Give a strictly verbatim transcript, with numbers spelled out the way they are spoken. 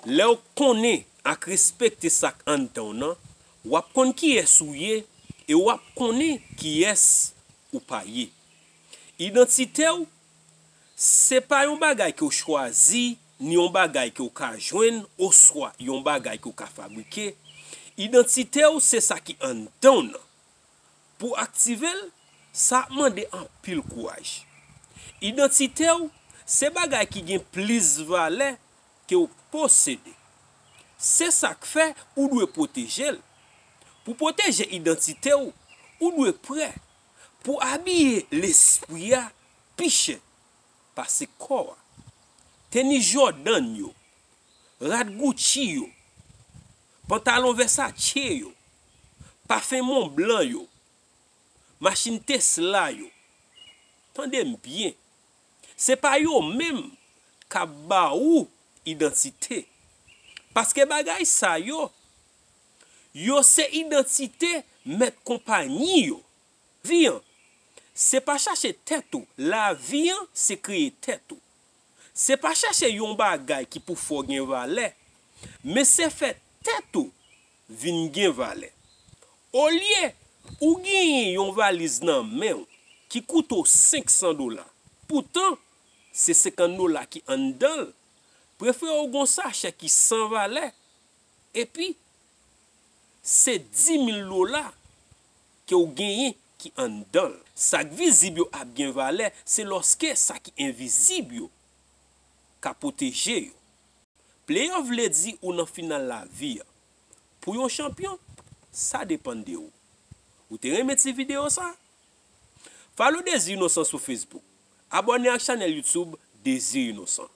Lè w konnen ak respekte sa k anndan w nan, w ap konn kiyès ou ye e w ap konnen kiyès ou pa ye. Idantite w se pa yon bagay ke w chwazi, ni yon bagay ke w ka jwenn, oswa yon bagay ke w ka fabrike. Idantite w se sa ki anndan w nan. Pou aktive l, sa ap mande anpil kouraj. Idantite w se bagay ki gen plis valè ke w posede. Se sa k fè ou dwe pwoteje l. Pou pwoteje idantite w, ou dwe prè pou abiye lespri a pi chè pase kò a. Tenis Jordan yo, rad Gucci yo, pantalon Versace yo, pafen Montblanc yo, machin Tesla yo. Tande m byen, se pa yo menm k ap ba ou idantite. Paske bagay sa yo, yo se idantite mèt konpayi yo. Vi an, se pa chache tèt ou, lavi an se kreye tèt ou. Se pa chache yon bagay ki pou fè w gen valè, men se fè tèt ou vin gen valè. Olye ou genyen yon valiz nan men w ki koute w senk san dola, poutan se senkant dola ki anndan l, prefere w gen yon sachè ki san valè, epi se dis mil dola ke w genyen ki anndan l. Sa k vizib yo ap gen valè se lòske sa ki envizib yo ka pwoteje yo. Playoff vle di ou nan final lavi a. Pou yon chanpyon, sa depann de ou. Ou te renmen ti videyo sa? Follow Dezi Inosan sou Facebook. Abòne ak chanèl YouTube Dezi Inosan.